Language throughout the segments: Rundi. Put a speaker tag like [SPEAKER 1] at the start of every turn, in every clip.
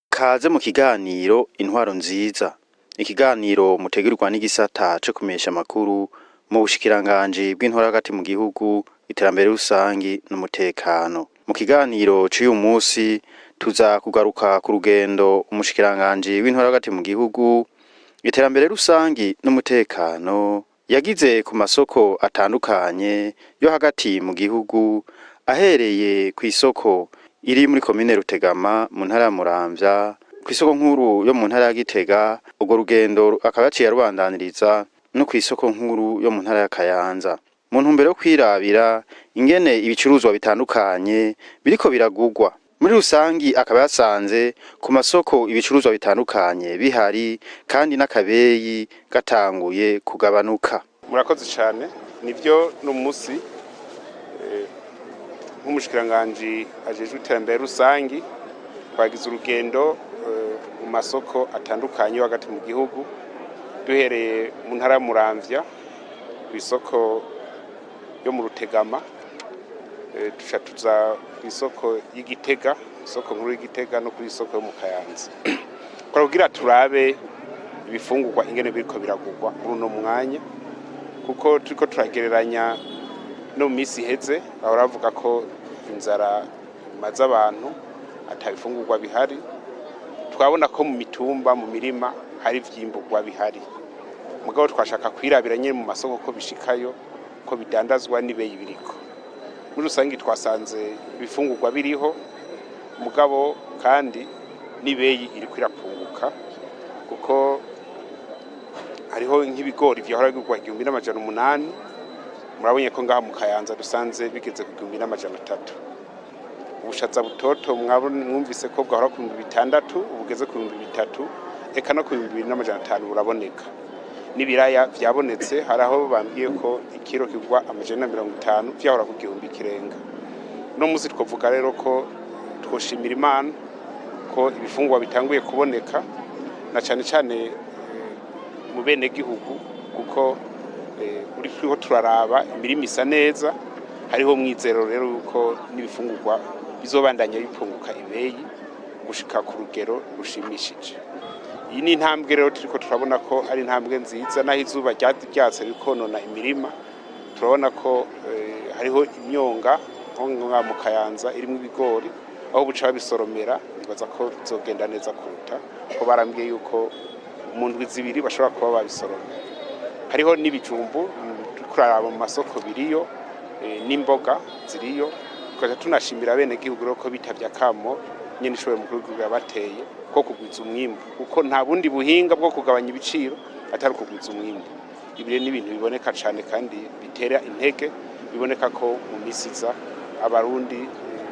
[SPEAKER 1] Kaze mu kiganiro Intwaro Nziza, ikiganiro mutegurirwa n'igisata co kumenyesha amakuru mu bushikiranganji bw'intwaro hagati mu gihugu, iterambere rusangi n'umutekano. Mu kiganiro c'uyu musi tuza kugaruka ku rugendo umushikiranganji w'intwaro hagati mu gihugu, iterambere rusangi n'umutekano yagize ku masoko atandukanye yo hagati mu gihugu, ahereye kw'isoko iri muri komine Rutegama mu ntara ya Muramvya, kw'isoko nkuru yo mu ntara ya Gitega. Urwo rugendo akaba yaciye arubandaniriza no kw'isoko nkuru yo mu ntara ya Kayanza, mu ntumbero yo kwirabira ingene ibicuruzwa bitandukanye biriko biragurwa. Muri rusangi akaba yasanze ku masoko ibicuruzwa bitandukanye bihari kandi n'akabeyi gatanguye kugabanuka.
[SPEAKER 2] Murakoze cyane. Nibyo, ni umunsi nk'umushikiranganji ajejwe iterambere rusangi twagize urugendo mu masoko atandukanye yo hagati mu gihugu, duhereye mu ntara ya Muramvya ku isoko yo mu Rutegama, duca tuza ku isoko y'Igitega, isoko nkuru y'Igitega, no ku isoko yo mu Kayanza, kugira turabe ibifungurwa ingene biriko biragurwa muri uno mwanya, kuko turiko turagereranya no mu minsi iheze bahora bavuga ko inzara imaze abantu, ata bifungurwa bihari. Twabona ko mu mitumba, mu mirima hari ivyimburwa bihari, mugabo twashaka kwirabira nyene mu masoko ko bishikayo, ko bidandazwa n'ibeyi biriko. Muri rusange twasanze ibifungurwa biriho, mugabo kandi n'ibeyi iriko irapunguka, kuko hariho nk'ibigori vyahora bigurwa 1800, murabonye ko ngaha mu Kayanza dusanze bigeze ku 1300. Ubushaza butoto mwumvise ko bwahora ku 6000, ubugeze ku 3000, eka no ku 2500 buraboneka. N'ibiraya vyabonetse, hari aho bambwiye ko ikiro kigwa 150, vyahora ku 1000 kirenga. Uno musi twovuga rero ko twoshimira Imana ko ibifungurwa bitanguye kuboneka, na cane cane mu bene gihugu, kuko uri turaraba imirima isa neza, hariho mwizero rero yuko n'ibifungurwa bizobandanya bipunguka ibeyi gushika ku rugero rushimishije. Iyi ni intambwe rero turiko turabona ko ari intambwe nziza, naho izuba ryatse rikonona imirima. Turabona ko hariho imyonga nko mu Kayanza irimwo ibigori, aho buca babisoromera, nibaza ko bizogenda neza kuruta, ko barambwiye yuko mu ndwi 2 bashobora kuba babisoroma. Hariho n'ibijumbu kuraraba mu masoko biriyo, n'imboga ziriyo. Tukaja tunashimira bene gihugu rero ko bitavye akamo nyene ishoboye mukuru w'igihugu yabateye ko kugwiza umwimbu, kuko nta bundi buhinga bwo kugabanya ibiciro atari ukugwiza umwimbu. Ibi rero ni ibintu biboneka cane kandi bitera intege, biboneka ko mu misi iza Abarundi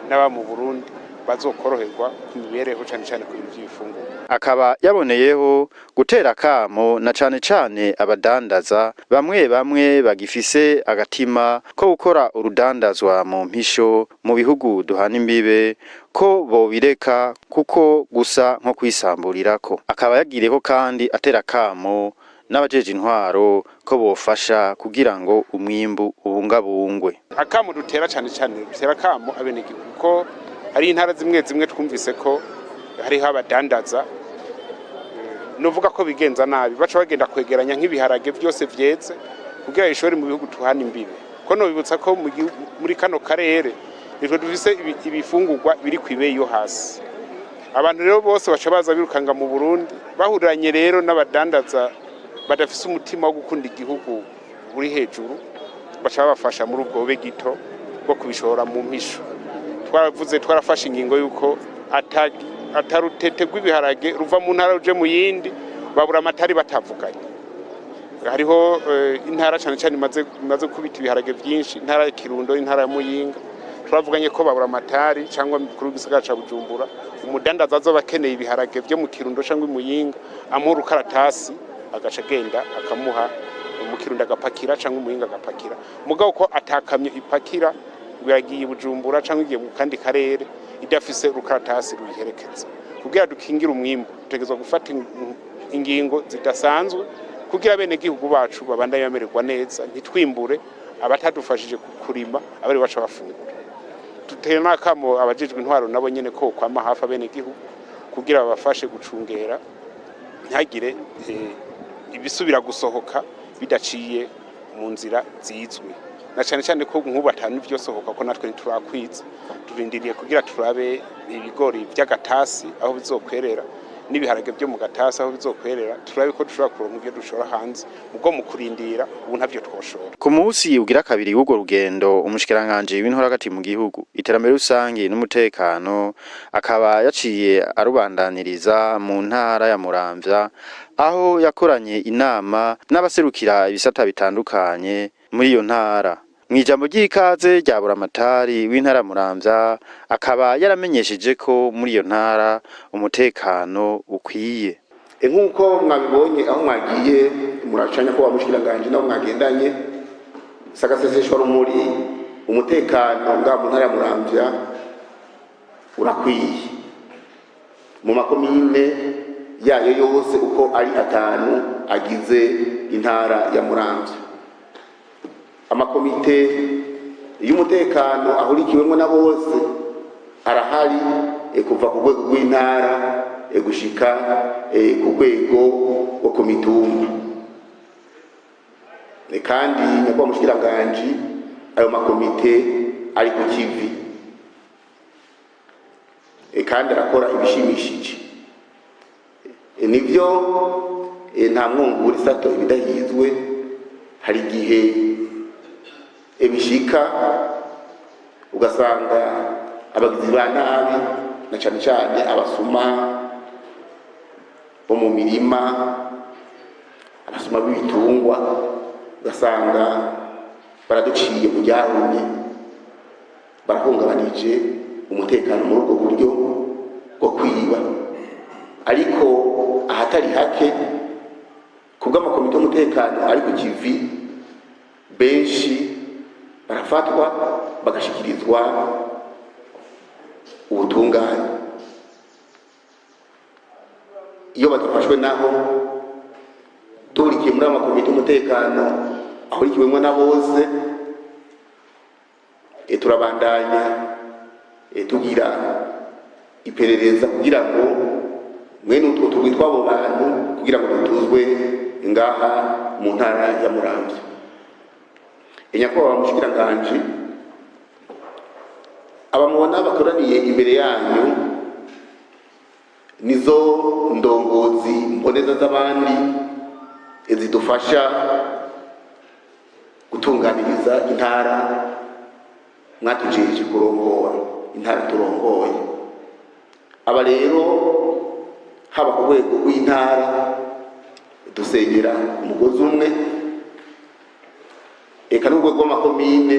[SPEAKER 2] n'aba mu Burundi bazokoroherwa ku mibereho, cane cane ku bintu vy'ibifungurwa.
[SPEAKER 1] Akaba yaboneyeho gutera akamo na cane cane abadandaza bamwe bamwe bagifise agatima ko gukora urudandazwa mu mpisho mu bihugu duhana imbibe, ko bobireka kuko gusa nko kwisamburirako. Akaba yagiriyeho kandi atera akamo n'abajeje intwaro ko bofasha kugira ngo umwimbu ubungabungwe.
[SPEAKER 2] Akamo dutera cane cane, dutera akamo abenegihugu, kuko hari intara zimwe zimwe twumvise ko hariho abadandaza nuvuga ko bigenza nabi, baca bagenda kwegeranya nk'ibiharage byose vyeze kugira ishore mu bihugu tuhana imbibe. Ko nobibutsa ko muri kano karere nitwe dufise ibifungurwa biri kw'ibeyi yo hasi. Abantu rero bose baca baza birukanga mu Burundi, bahuriranye rero n'abadandaza badafise umutima wo gukunda igihugu uri hejuru, baca babafasha muri ubwo bube gito bwo kubishora mu mpisho. Twaravuze, twarafashe ingingo yuko atarutete rw'ibiharage ruva mu ntara ruje mu yindi babura amatari batavuganye. Hariho intara cane cane imaze kubita ibiharage vyinshi, intara ya Kirundo, intara ya Muyinga. Turavuganye ko babura amatari cyangwa mukuru w'igisagara ca Bujumbura, umudandaza azoba akeneye ibiharage vyo mu Kirundo cyangwa i Muyinga amuha urukaratasi. agaca agenda akamuha mu Kirundo agapakira cyangwa umuhinga agapakira. Mugabo ko atakamyo ipakira ngo yagiye i Bujumbura cyangwa igiye mu kandi karere idafise urukaratasi ruyiherekeza. Kugira dukingire umwimbu, dutegerezwa gufata ingingo zidasanzwe kugira bene gihugu bacu babandanye bamererwa neza, ntitwimbure abatadufashije kurima abari baca bafungura. Duteye n'akamo abajejwe intwaro nabo nyene ko kwama hafi abene gihugu kugira babafashe gucungera ntihagire ibisubira gusohoka bidaciye mu nzira zizwi, na cyane cyane ko nk'ubu atanu vyosohoka ko natwe ntiturakwiza. Turindiriye kugira turabe ibigori vy'agatasi aho bizokwerera n'ibiharage byo mu gatasi aho bizokwerera, turabe ko dushobora kuronka ivyo dushora hanze. Ubwo mu kurindira ubu ntavyo twoshora.
[SPEAKER 1] Ku munsi ugira kabiri w'urwo rugendo, umushikiranganji w'intwaro hagati mu gihugu, iterambere rusangi n'umutekano akaba yaciye arubandaniriza mu ntara ya Muramvya, aho yakoranye inama n'abaserukira ibisata bitandukanye muri iyo ntara. Mw'ijambo ry'ikaze rya buramatari w'intara ya Muramvya, akaba yaramenyesheje ko muri iyo ntara umutekano ukwiye.
[SPEAKER 3] Nk'uko mwabibonye aho mwagiye muracanya ko bamushikiranganje naho mwagendanye sagaseseshwa rumuri, umutekano nga mu ntara ya Muramvya urakwiye mu makomine yayo yose uko ari atanu agize intara ya Muramvya. Amakomite y'umutekano ahurikiwemwo na bose arahari, kuva ku rwego rw'intara gushika ku rwego rwo ku mitumba. Kandi nyakubahwa mushikiranganji, ayo makomite ari ku kivi, kandi arakora ibishimishije. Nivyo, nta mwungura isato ibidahizwe. Hari igihe bishika ugasanga abagizi ba nabi, na cane cane abasuma bo mu mirima, abasuma b'ibitungwa, ugasanga baraduciye mu ryahumye, barahungabanije umutekano muri ubwo buryo bwo kwiba. Ariko ahatari hake, kubw'amakomite y'umutekano ari ku kivi, benshi barafatwa bagashikirizwa ubutungane. Iyo badafashwe naho, duhurikiye muri ayo makomite y'umutekano ahurikiwemwo na bose, turabandanya tugira iperereza kugira ngo mwene utwo tugwi tw'abo bantu kugira ngo dutuzwe ngaha mu ntara ya Muramvya. Nyakubahwa mushikiranganji, abamubona bakoraniye imbere yanyu nizo ndongozi mboneza z'abandi zidufasha gutunganiriza intara mwatujeje kurongora, intara turongoye. Aba rero, haba ku rwego rw'intara, dusenyera umugozi umwe, eka n'urwego rw'amakomine,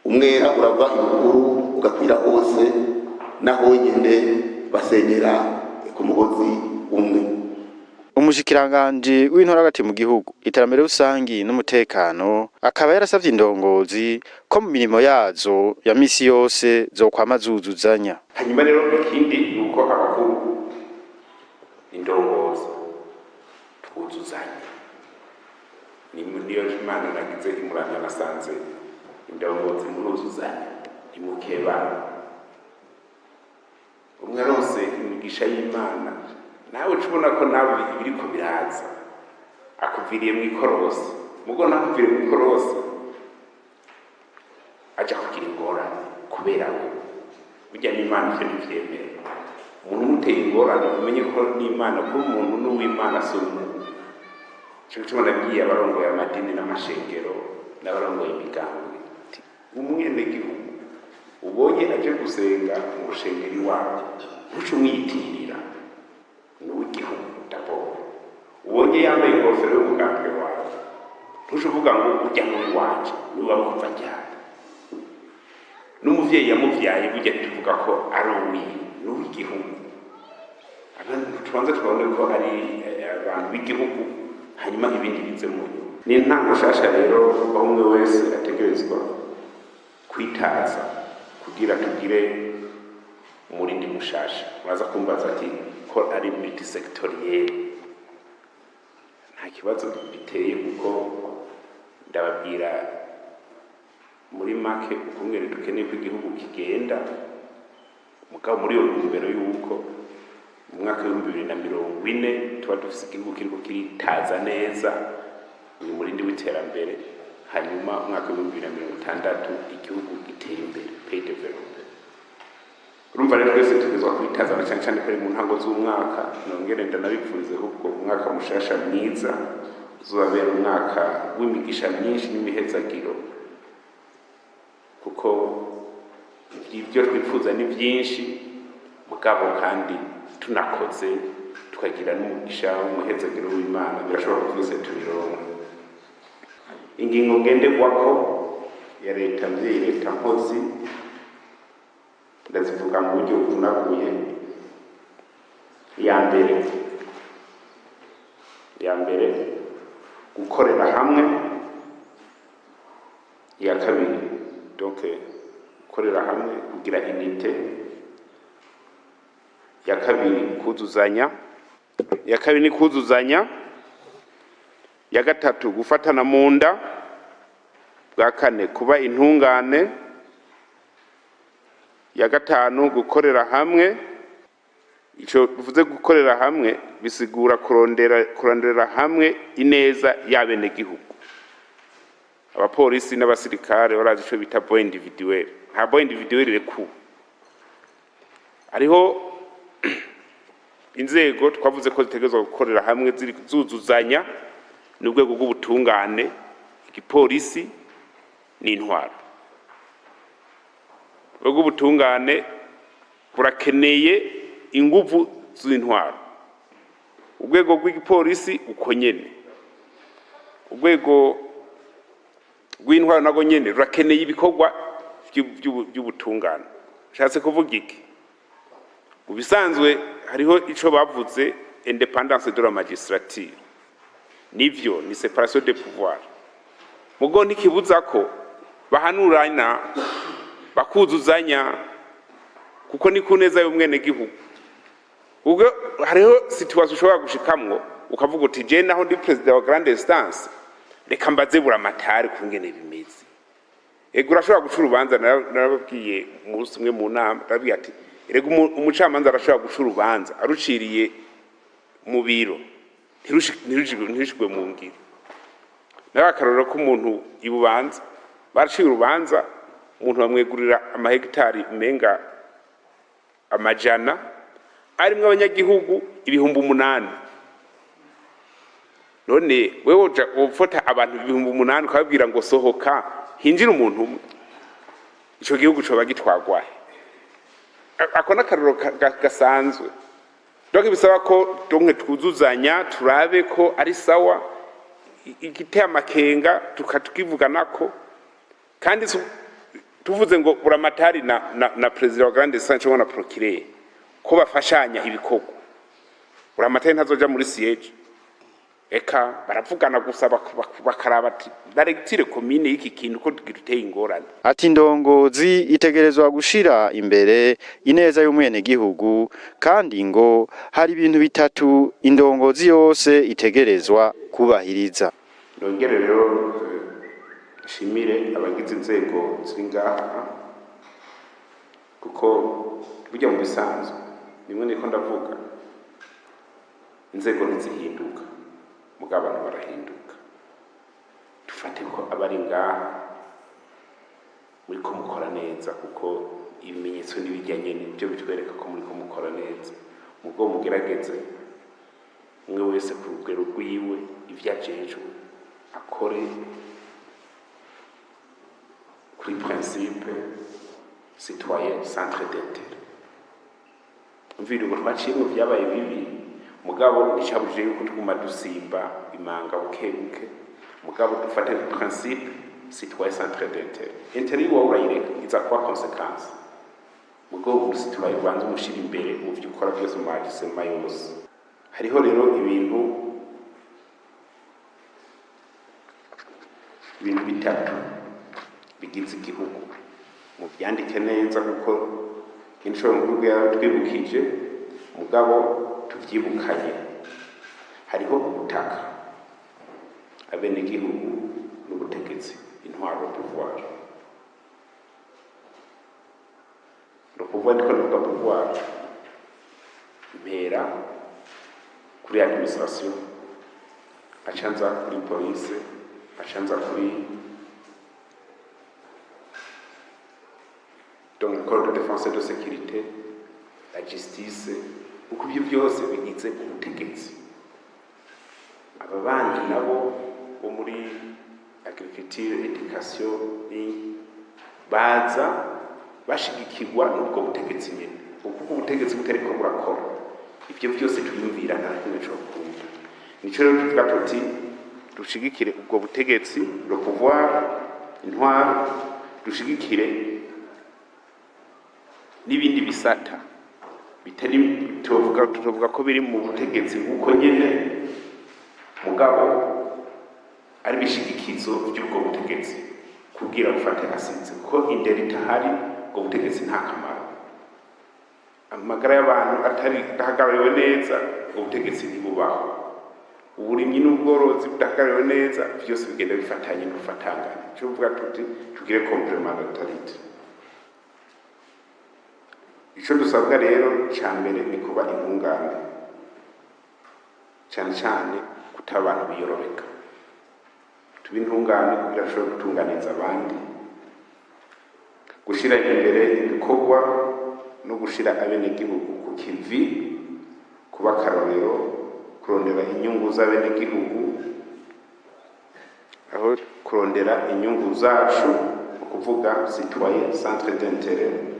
[SPEAKER 3] umwera urava ibukuru ugakwira hose, naho nyene basenyera ku mugozi umwe.
[SPEAKER 1] Umushikiranganji w'intwaro hagati mu gihugu, iterambere rusangi n'umutekano akaba yarasavye indongozi ko mu mirimo yazo ya misi yose zokwama zuzuzanya.
[SPEAKER 2] Hanyuma rero ikindi ni uko abakuru, indongozi, twuzuzanya. Niyo Imana nagize imuramya, nasanze indongozi muruzuzanya, ntimukebana. Umwe arose imigisha y'Imana, nawe uca ubona ko nawe ibiriko biraza akuviriye mu ikorosi. Mugo ntakuviriye mu ikorosi, aja kugira ingorane kubera we. Burya n'Imana ivyo ntivyemera. Umuntu umuteye ingorane, umenye ko n'Imana, kuba umuntu n'uw'Imana si umuntu. Ico gituma nabwiye abarongoye amadini n'amashengero n'abarongoye imigambwe, umwenegihugu ubonye aje gusenga mu rushengero iwawe, ntuce umwiyitirira, ni uw'igihugu d'abord. Ubonye yambaye ingofero y'umugambwe wawe, ntuce uvuga ngo urya ni uw'iwanje, ni uwawe kuva ryari? N'umuvyeyi yamuvyaye burya tuvuga ko ari uwiwe, ni uw'igihugu. Abantu tubanze tubone ko ari abantu b'igihugu, hanyuma ibindi bize mu nyuma. Ni intango nshasha rero, aho umwe wese ategerezwa kwitaza kugira tugire umurindi mushasha. Uraza kumbaza ati ko ari multisectoriel, nta kibazo biteye, kuko ndababwira muri make ukungene dukeneye ko igihugu kigenda, mugabo muri iyo ntumbero y'uko mu mwaka w'2040 tuba dufise igihugu kiriko kiritaza neza uyu murindi w'iterambere, hanyuma umwaka w'2060 igihugu giteye imbere, pays développé. Urumva rero twese tugezwa kwitaza, na cyane cyane ko ari mu ntango z'umwaka. Nongere ndanabipfurize ahubwo umwaka mushasha mwiza, uzobabera umwaka w'imigisha myinshi n'imihezagiro, kuko ibyo twifuza ni byinshi, mugabo kandi tunakoze tukagira n'umugisha w'umuhezagiro w'Imana, birashoboka ko twese tubironka. Ingingo ngenderwako ya leta mvyeyi, leta nkozi, ndazivuga mu buryo buvunaguye. Iya mbere, gukorera hamwe. Iya kabiri, donc gukorera hamwe, kugira unité. Iya kabiri, kuzuzanya. Iya kabiri ni kuzuzanya. Iya gatatu, gufatana mu nda. Bwa kane, kuba intungane. Iya gatanu, gukorera hamwe. Ico bivuze gukorera hamwe bisigura kurondera hamwe ineza y'abenegihugu. Abapolisi n'abasirikare barazi ico bita bon individuel. Nta bon individuel rekuwe. Hariho inzego twavuze ko zitegerezwa gukorera hamwe ziri zuzuzanya: ni urwego rw'ubutungane, igipolisi n'intwaro. Urwego rw'ubutungane burakeneye inguvu z'intwaro, urwego rw'igipolisi uko nyene, urwego rw'intwaro narwo nyene rurakeneye ibikorwa by'ubutungane. Nshatse kuvuga iki? Mu bisanzwe hariho ico bavuze indépendance de la magistrature, nivyo ni séparation de pouvoir, mugo ntikibuza ko bahanurana, bakuzuzanya, kuko ni ku neza y'umwenegihugu. Ubwo hariho situation ushobora gushikamwo ukavuga uti: "Je naho ndi président wa grande instance, reka mbaze buramatari kungene bimeze." Ego, urashobora guca urubanza. Narababwiye umunsi umwe mu nama, ndababwiye ati: "Erega umucamanza arashobora guca urubanza aruciriye mu biro, ntirushigwe mu ngiro." Nawe akarorero k'umuntu ibubanza baraciye urubanza, umuntu bamwegurira amahegitari umenga 100, arimwo abanyagihugu 8000. None wewe uja ufata abantu 8000 ukababwira ngo sohoka hinjire umuntu umwe, ico gihugu coba gitwagwahe? Ako n'akarorero gasanzwe. Donc bisaba ko donc twuzuzanya, turabe ko ari sawa, igiteye amakenga tukakivuganako. Kandi tuvuze ngo buramatari na président wa grande instance cyangwa na procureur ko bafashanya ibikorwa, buramatari ntazoja muri siège, eka baravugana gusa, bakaraba ati la lecture commune y'iki kintu ko giteye ingorane.
[SPEAKER 1] Ati indongozi itegerezwa gushira imbere ineza y'umwenegihugu, kandi ngo hari ibintu bitatu indongozi yose itegerezwa kubahiriza.
[SPEAKER 2] Nongere rero nshimire abagize inzego ziri ngaha, kuko burya mu bisanzwe nimwe niko ndavuga, inzego ntizihinduka, mugabo abantu barahinduka. Dufate ko abari ngaha muriko mukora neza, kuko ibimenyetso n'ibijyanye nibyo bitwereka ko muriko mukora neza. Mubwo mugerageze umwe wese ku rugero rwiwe ivyo ajejwe akore kuri principe citoyen centre d'intérêt. Umvira ngo twaciyemwo vyabaye bibi, mugabo nticabujije yuko tuguma dusimba imanga buke buke, mugabo dufate principe citoyen centre d'intérêt. Intérêt yiwawe urayireka, iza kuba conséquence, mugabo citoyen ubanza umushira imbere mu vyo ukora byose, mu magisema yose. Hariho rero ibintu Ibintu bitatu bigize igihugu mubyandike neza, kuko inshuro nkuru yaratwibukije, mugabo tuvyibukanye. Hariho ubutaka, abenegihugu n'ubutegetsi, intwaro, pouvoir. Le pouvoir, ndiko ndavuga pouvoir, mpera kuri administration, nkaca nza kuri police, nkaca nza kuri donc corps de défense et de sécurité, la justice, kuko ibyo byose bigize ubutegetsi. Aba bandi nabo bo muri agriculture, education, ni baza bashigikirwa n'ubwo butegetsi nyene, kuko ubutegetsi butariko burakora ibyo byose twiyumvira, nta na kimwe cokunda. Nico rero tuvuga tuti dushigikire ubwo butegetsi, le pouvoir, intwaro, dushigikire n'ibindi bisata bitari, tuvuga ko biri mu butegetsi nk'uko nyene, mugabo ari ibishigikizo by'ubwo butegetsi kugira bufate asinze, kuko indero itahari, ubwo butegetsi nta kamaro. Amagara y'abantu atari adahagarariwe neza, ubwo butegetsi ntibubaho. Uburimyi n'ubworozi budahagarariwe neza, byose bigenda bifatanye n'ubufatangane. Cyo kuvuga tuti tugire complémentarité. Ico dusabwa rero ca mbere ni kuba intungane, cane cane kutaba abantu biyorobeka. Tuba intungane kugira dushobore gutunganiza abandi, gushira imbere ibikorwa no gushira abenegihugu ku kivi, kuba akarorero, kurondera inyungu z'abenegihugu aho kurondera inyungu zacu, ni ukuvuga citoyen centre d'intérêt.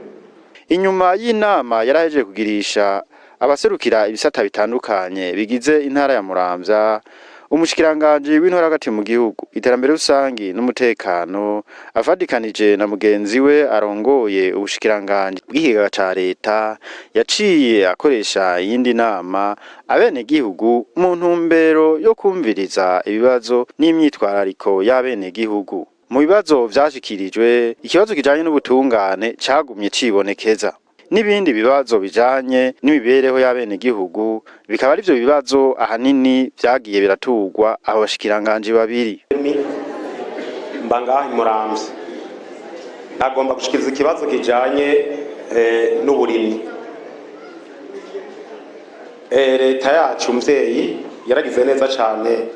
[SPEAKER 1] Inyuma y'inama yarahejeje kugirisha abaserukira ibisata bitandukanye bigize intara ya Muramvya, umushikiranganji w'intwaro hagati mu gihugu, iterambere rusangi n'umutekano, afadikanije na mugenzi we arongoye ubushikiranganji bw'ikigega ca leta, yaciye akoresha iyindi nama abenegihugu mu ntumbero yo kumviriza ibibazo n'imyitwarariko y'abenegihugu. Mu bibazo vyashikirijwe, ikibazo kijanye n'ubutungane cagumye cibonekeza, n'ibindi bibazo bijanye n'imibereho y'abenegihugu, bikaba arivyo bibazo ahanini vyagiye biraturwa abo bashikiranganji babiri.
[SPEAKER 4] Mba ngaha i Muramvya, agomba gushikiriza ikibazo kijanye n'uburimyi. Leta yacu mvyeyi yaragize neza cane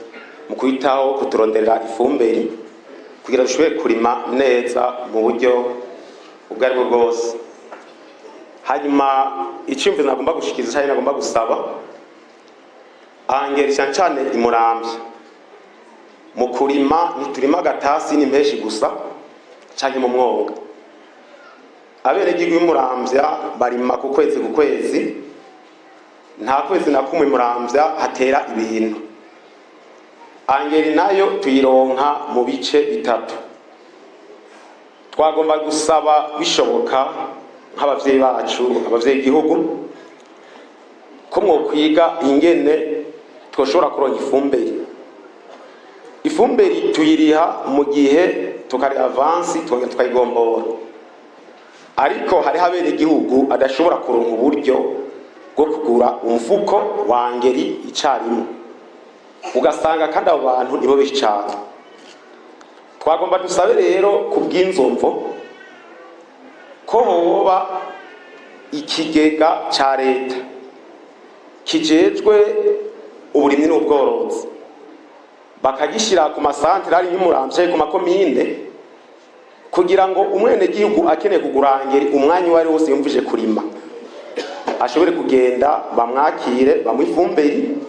[SPEAKER 4] mu kwitaho kuturonderera ifumberi kugira dushobore kurima neza mu buryo ubwo aribwo bwose. Hanyuma iciyumviro nagomba gushikiriza canke nagomba gusaba, angeri cane cane i Muramvya, mu kurima ntiturima agatasi n'impeshi gusa canke mu mwonga. Abenegihugu b'imuramvya barima ku kwezi ku kwezi, nta kwezi na kumwe imuramvya hatera ibintu. Angeri nayo tuyironka mu bice bitatu. Twagomba gusaba, bishoboka, nk'abavyeyi bacu, abavyeyi igihugu, ko mwokwiga ingene twoshobora kuronka ifumbire. Ifumbire tuyiriha mu gihe tukari avance, tukongera tukayigombora, ariko hariho abenegihugu adashobora kuronka uburyo bwo kugura umufuko wa ngeri icarimwe, ugasanga kandi abo bantu nibo benshi cane. Twagomba dusabe rero ku bw'inzomvo ko hoba ikigega ca leta kijejwe uburimyi n'ubworozi, bakagishira ku masantere y'Imuramvya, ku makomine, kugira ngo umwenegihugu akeneye kugura ngeri umwanya uwo ari wose yumvije kurima ashobore kugenda, bamwakire, bamuhe ifumbire,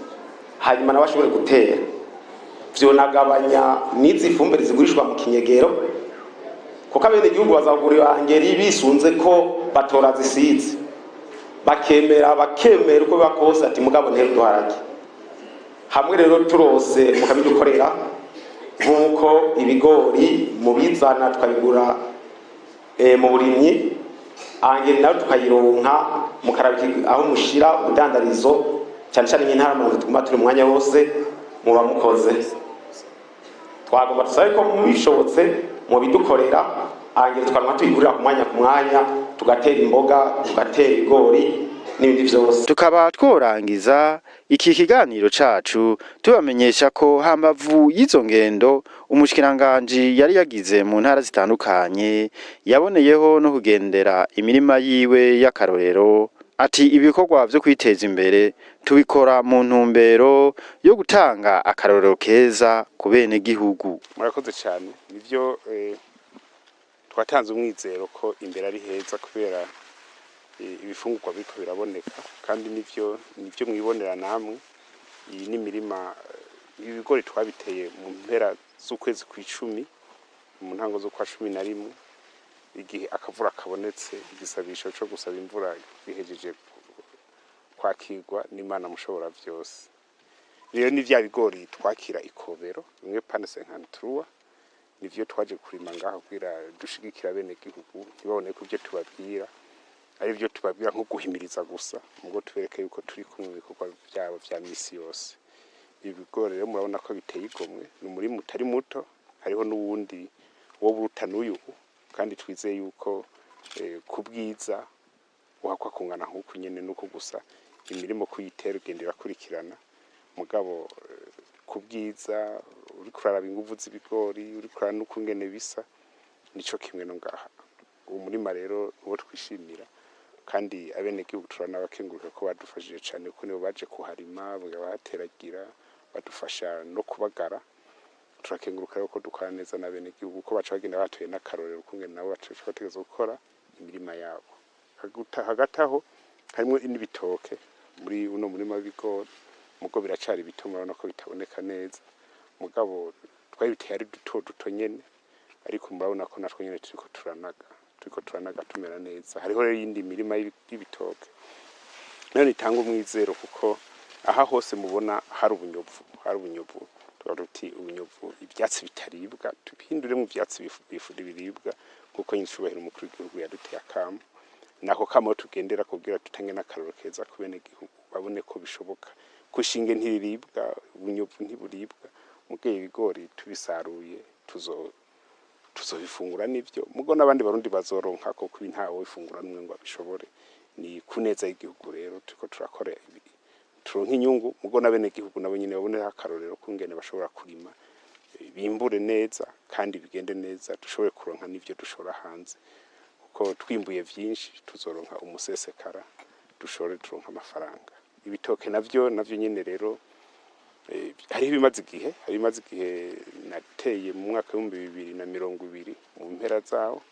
[SPEAKER 4] hanyuma nawe ashobore gutera. Vyonagabanya n'izi fumbire zigurishwa mu kinyegero, kuko abenegihugu bazagura angeri bisunze ko batora zisize, bakemera bakemera uko biba kose, ati mugabo ntere uduharage hamwe. Rero turose mukabidukorera nk'uko ibigori mubizana tukabigura mu burimyi, angeri nayo tukayironka, mukaraba aho mushira ubudandarizo, cyane cyane nk'intara Muramvya tuguma turi umwanya wose, muba mukoze. Twagomba dusabe ko mubishobotse mubidukorera, engrais tukanwa tuyigurira ku mwanya ku mwanya, tugatera imboga, tugatera ibigori n'ibindi vyose.
[SPEAKER 1] Tukaba tworangiza iki kiganiro cacu tubamenyesha ko hambavu y'izo ngendo umushikiranganji yari yagize mu ntara zitandukanye, yaboneyeho no kugendera imirima yiwe y'akarorero. Ati ibikorwa vyo kwiteza imbere tubikora mu ntumbero yo gutanga akarorero keza ku bene gihugu.
[SPEAKER 2] Murakoze cyane. Nivyo, twatanze umwizero ko imbere ari heza kubera ibifungurwa biriko biraboneka, kandi nivyo mwibonera namwe. Iyi ni imirima, ibigori twabiteye mu mpera z'ukwezi kw'icumi, mu ntango z'ukwa 11, igihe akavura kabonetse. Igisabisho co gusaba imvura gihejeje kwakirwa n'Imana mushobora vyose. Rero ni vya bigori twakira ikobero bimwe pane 53, nivyo twaje kurima ngaho kugira dushigikira bene gihugu, ntibabone ko ivyo tubabwira ari byo tubabwira nko guhimiriza gusa, ngo tubereke yuko turi kumwe mu bikorwa byabo vya misi yose. Ibigori rero murabona ko biteye igomwe, ni umurima utari muto, hariho n'uwundi wo buruta n'uyu, kandi twizeye yuko ku bwiza uhakwa kungana nk'uku nyene. Nuko gusa imirimo kuyitera ugenda irakurikirana, mugabo ku bwiza uriko uraraba inguvu z'ibigori, uriko uraraba n'ukungene bisa, nico kimwe no ngaha. Uwo murima rero uwo twishimira, kandi abenegihugu turanabakenguruka ko badufashije cane, kuko nibo baje kuharima bahateragira, badufasha no kubagara. Turakenguruka rero ko dukorana neza n'abenegihugu, ko baca bagenda batuye n'akarorero ukungene nabo baca bategerezwa gukora imirima yabo. Hagati aho harimwo n'ibitoke muri uno murima w'ibigori, mugo biracari bito, murabona ko bitaboneka neza, mugabo twabiteye ari duto duto nyene, ariko murabona ko natwo nyene turiko turanaga tumera neza. Hariho rero iyindi mirima y'ibitoke nayo nitanga umwizero, kuko aha hose mubona hari ubunyovu. Tuba tuti ubunyovu, ivyatsi bitaribwa, tubihindure mu vyatsi biribwa, kuko nyicubahiro umukuru w'igihugu yaduteye akamo. Nako kamo tugendera kugira tutange n'akarorero keza ku bene gihugu, babone ko bishoboka. Kushinge ntiriribwa, ubunyovu ntiburibwa, mugihe ibigori tubisaruye tuzobifungura nivyo, mugo n'abandi barundi bazoronka, kuko ibi ntawe bifungura n'umwe ngo abishobore. Ni kuneza y'igihugu rero turiko turakora ibi, turonka inyungu, mugo n'abene gihugu nabo nyene baboneho akarorero kungene bashobora kurima, bimbure neza kandi bigende neza, dushobore kuronka n'ivyo dushora hanze, kuko twimbuye vyinshi tuzoronka umusesekara, dushobore turonka amafaranga. Ibitoke navyo nyene rero, hariho ibimaze igihe nateye mu mwaka w'2020 mu mpera zawo,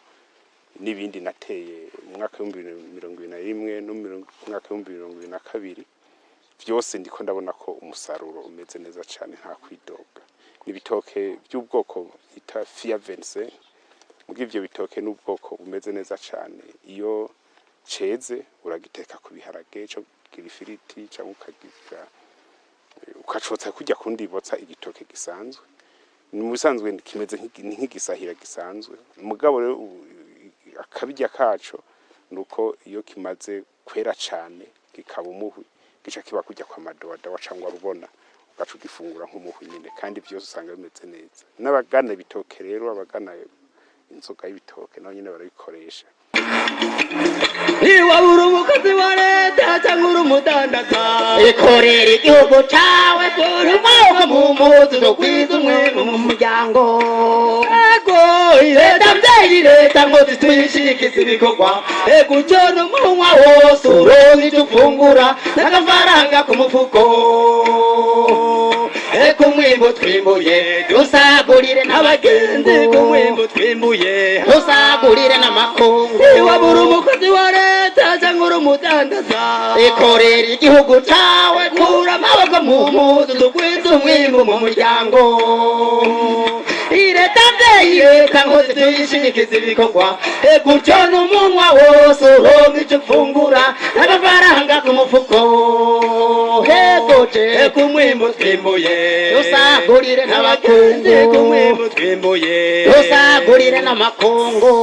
[SPEAKER 2] n'ibindi nateye mu mwaka w'2021 no mu mwaka w'2022. Vyose ndiko ndabona ko umusaruro umeze neza cane, nta kwidoga. N'ibitoke by'ubwoko bita Fia 25. Muga ivyo bitoke n'ubwoko bumeze neza cane. Iyo ceze uragiteka ku biharage, co kugira ifiriti, canke ukagira ukacotsa kurya kundi botsa igitoke gisanzwe. Ni mu bisanzwe kimeze ni nk'igisahira gisanzwe, mugabo rero akabirya kaco nuko iyo kimaze kwera cane kikaba umuhwi, gica kiba kurya kwa madowadawa cangwa rubona, ugaca ugifungura nk'umuhwi nyene, kandi vyose usanga bimeze neza. N'abagana ibitoke rero, abagana inzoga y'ibitoke nabo nyene barabikoresha.
[SPEAKER 5] Niba uri umukozi wa leta cyangwa uri umudandaza,
[SPEAKER 6] ikorera igihugu cawe, kura amaboko mu mpuzu, dukwize umwe mu muryango.
[SPEAKER 5] Ego.
[SPEAKER 6] Leta mvyeyi, leta ngo zitwishikize ibikorwa, ego ucona umunwa wose uronka icyo ufungura n'agafaranga ku mufuko. Eko umwimbu twimbuye dusagurire n'abagenzi.
[SPEAKER 5] Ego, umwimbu twimbuye
[SPEAKER 6] dusagurire n'amakungu.
[SPEAKER 5] Niba uri umukozi wa leta cyangwa uri umudandaza,
[SPEAKER 6] ikorera igihugu cawe, kura amaboko mu mpuzu, dukwize umwimbu mu muryango. Leta mvyeyi, leta ngo zitwishikize ibikorwa, gutyo n'umunwa wose uronka icyo ufungura n'agafaranga ku mufuko. Hegoje.
[SPEAKER 5] Eko umwimbu twimbuye
[SPEAKER 6] dusagurire n'abakungu.
[SPEAKER 5] Eko umwimbu twimbuye
[SPEAKER 6] dusagurire n'amakungu.